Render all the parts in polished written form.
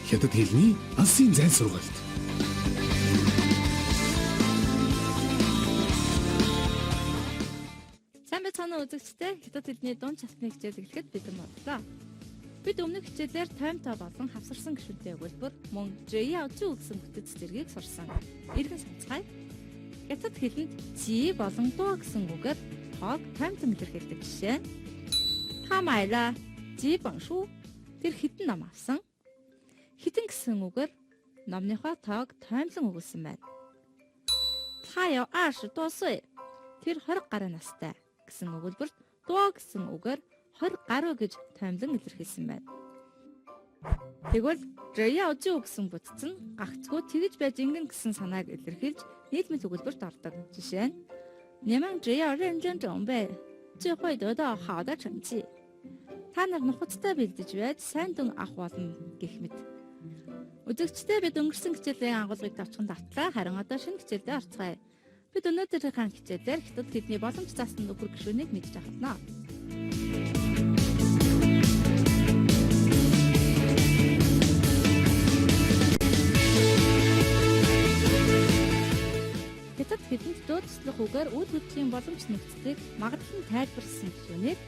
Хятад хэлний алсын зайн сургалт. Сайн байцгаана уу үзэгчдээ. Хятад хэлний дунд шатны хичээл эхлэхэд бэлэн боллоо. Бид өмнөх хичээлээр тоймтой болон хавсарсан гишүүнтэй өгүүлбэр мөн 只要 зүү гэсэн бүтэц зэргийг сурсан. Иргэн сонсгоё. Хятад хэлэнд 几 болон 多 гэсэн үгээр тоог тоймтон илэрхийлдэг жишээ. 他买了几本书? Тэр хэдэн ном авсан? Хэдэн гэсэн үгээр номныхоо тоог тоймлон өгүүлсэн байна. 他有20多岁. Тэр 20 гаруй настай гэсэн өгүүлбэрт 多 гэсэн үгээр 20 гаруй гэж тоймлон илэрхийлсэн байна. Тэгвэл 只要 зүү гэсэн бүтэц нь гагцгүй тэгж байж ингэн гэсэн санааг илэрхийлж нийлмэл өгүүлбэрт ордог. Жишээ нь 你们只要认真准备，就会得到好的成绩. Та нар нухацтай бэлдэж байж сайн дүн авах болно гэх мэт. Үзэгчдээ бид өнгөрсөн хичээлийн агуулгыг товчхон давтлаа. Харин одоо шинэ хичээлдээ орцгоё. Бид өнөөдрийнхээ хичээлээр хятад хэлний боломж заасан нөхөр гишүүнийг мэдж авах болно. Хятад хэлэнд дөөцлөх үгээр үйл хөдлөлийн боломж нөхцөлийг магадлан тайлбарласан гишүүнийг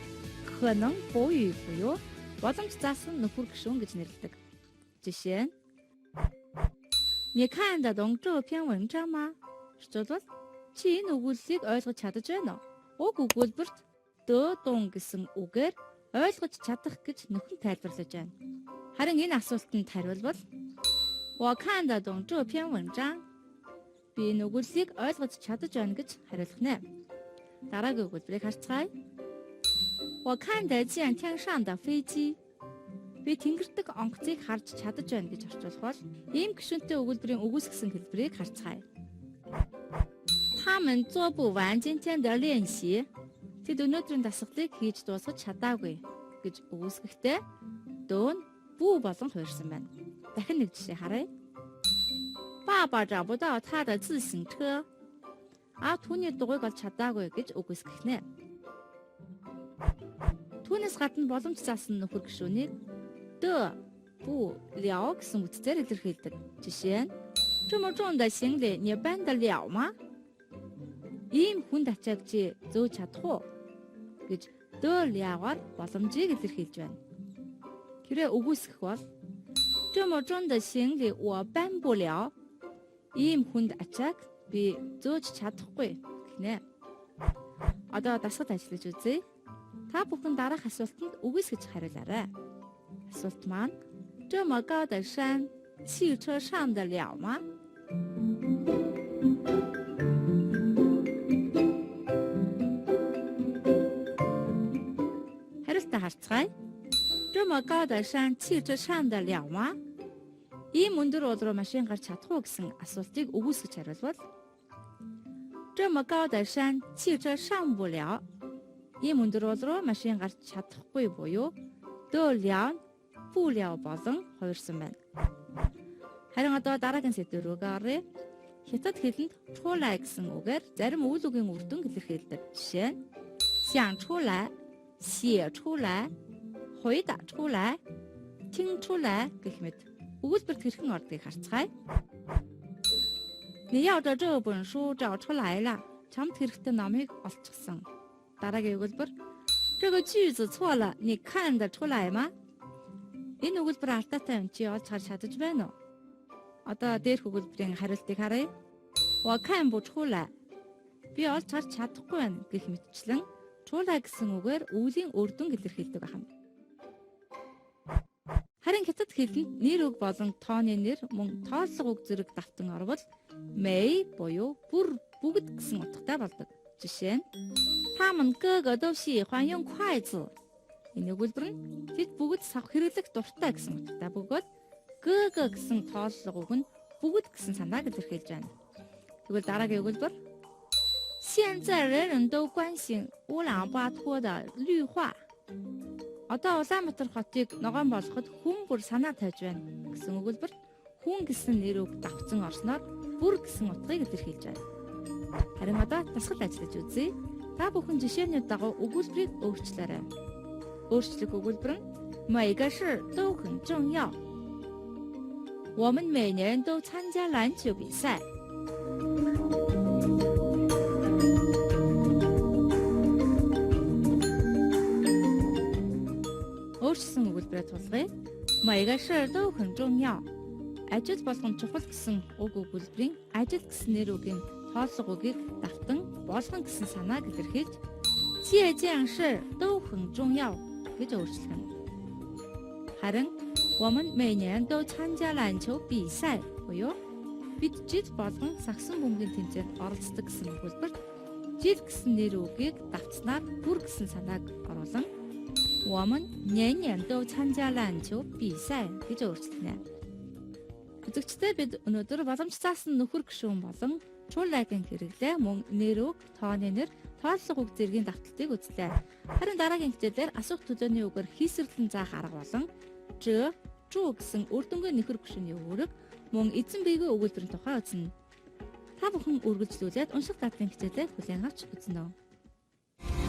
可能 буюу буюу боломж заасан нөхөр гишүүн гэж нэрлэдэг. Жишээ нь 你看得懂这篇文章吗? Орчуулбал чи энэ өгүүллийг ойлгож чадаж байна уу? Уг өгүүлбэрт 得懂 гэсэн үгээр ойлгож чадах гэж нөхөн тайлбарлаж байна. Харин энэ асуултанд хариулбал 我看得懂这篇文章 би энэ өгүүллийг ойлгож чадаж байна гэж хариулах нэ. Дараагийн өгүүлбэрийг харцгаая. 我看得见天上的飞机. Би тэнгэр дэх онгоцыг харж чадаж байна гэж орчуулах бол ийм гишүүнтэй өгүүлбэрийн үгүйсгэсэн хэлбэрийг харцгаая. 他们做不完今天的练习. Тэд өнөөдрийн дасгалыг хийж дуусгаж чадаагүй гэж үгүйсгэхдээ 得 нь 不 болон хувирсан байна. Дахин нэг жишээ харъя. 爸爸找不到他的自行车. Аав түүний дугуйг олж чадаагүй гэж үгүйсгэх нэ. Түүнээс гадна боломж заасан нөхөр гишүүнийг 得, 不, 了 гэсэн үгсээр илэрхийлдэг. Жишээ нь 这么重的行李你搬得了吗? Ийм хүнд ачааг чи зөөж чадах уу гэж 得了-аар боломжийг илэрхийлж байна. Хэрвээ үгүйсгэх бол 这么重的行李我搬不了. Ийм хүнд ачааг би зөөж чадахгүй гинэ. Одоо дасгал ажиллаж үзье. Та бүхэн дараах асуултанд үгүйсгэж хариулаарай. Асуулт маань 这么高的山，汽车上得了吗? Хариултаа харцгаая. 这么高的山，汽车上得了吗? Ийм өндөр уул руу машин гарч чадах уу гэсэн асуултыг үгүйсгэж хариулбал 这么高的山，汽车上不了. Ийм өндөр уул руу машин гарч чадахгүй буюу 得了不了 болон хувирсан байна. Харин одоо дараагийн сэдэв рүүгээ оръё. Хятад хэлэнд 出来 гэсэн үгээр зарим үйл үгийн үр дүнг илэрхийлдэг. Жишээ нь 想出来, 写出来, 回答出来, 听出来 гэх мэт. Өгүүлбэрт хэрхэн ордгийг харцгаая. 你要的这本书找出来了. Чамд хэрэгтэй номыг олчихсон. Дараагийн өгүүлбэр 这个句子错了，你看得出来吗? Энэ өгүүлбэр алдаатай юм чи олж харж чадаж байна уу? Одоо дээрх өгүүлбэрийн хариултыг харъя. 我看不出来. Би олж харж чадахгүй байна гэх мэтчлэн 出来 гэсэн үгээр үлийн үр дүнг илэрхийлдэг байна. Харин хятад хэлэнд нэр үг болон тооны нэр мөн тооллого үг зэрэг давтан орвол 每 буюу бүр бүгд гэсэн утгатай болдог. Жишээ нь 他们个个都喜欢用筷子. Энэ өгүүлбэр нь тэд бүгд савх хэрэглэх дуртай гэсэн утгатай бөгөөд 个个 гэсэн тооллого үг нь бүгд гэсэн санааг илэрхийлж байна. Тэгвэл дараагийн өгүүлбэр 现在人人都关心乌兰巴托的绿化. Одоо Улаанбаатар хотыг ногоон болгоход хүн бүр санаа тавьж байна гэсэн өгүүлбэрт хүн гэсэн нэр үг давтсан орсноор бүр гэсэн утгыг илэрхийлж байна. Харин одоо дасгал ажиллаж үзье. Та бүхэн жишээний дагуу өгүүлбэрийг өөрчлөөрэй. Өөрчлөх өгүүлбэр нь 每个事都很重要.我们每年都参加篮球比赛。Өөрчилсөн өгүүлбэрээ тулгая. 每个事都很重要. Ажил болгон чухал гэсэн уг өгүүлбэрийн ажил гэсэн нэр үгийн тооллого үгийг давтан болгон гэсэн санааг илэрхийлж 这件事都很重要гэж өөрчлөх нь. Харин 我们每年都参加篮球比赛 буюу бид жил болгон сагсан бөмбөгийн тэмцээнд оролцдог гэсэн өгүүлбэрт жил гэсэн нэр үгийг давтснаар бүр гэсэн санааг оруулан 我们年年都参加篮球比赛 гэж өөрчилнө. Үзэгчдээ, бид өнөөдөр боломж заасан нөхөр гишүүн болон 出来-гийн хэрэглээ, мөн нэр үг, тооны нэр, тооллого үг зэргийн давталтыг үзлээ. Харин дараагийн хичээлээр асуух төлөөний үгээр хийсвэрлэн заах арга болон 者, 助 гэсэн үр дүнгийн нөхөр гишүүний үүрэг, мөн эзэн биегүй өгүүлбэрийн тухай үзнэ. Та бүхэн үргэлжлүүлээд унших дадлын хичээлээ хүлээн авч үзнэ.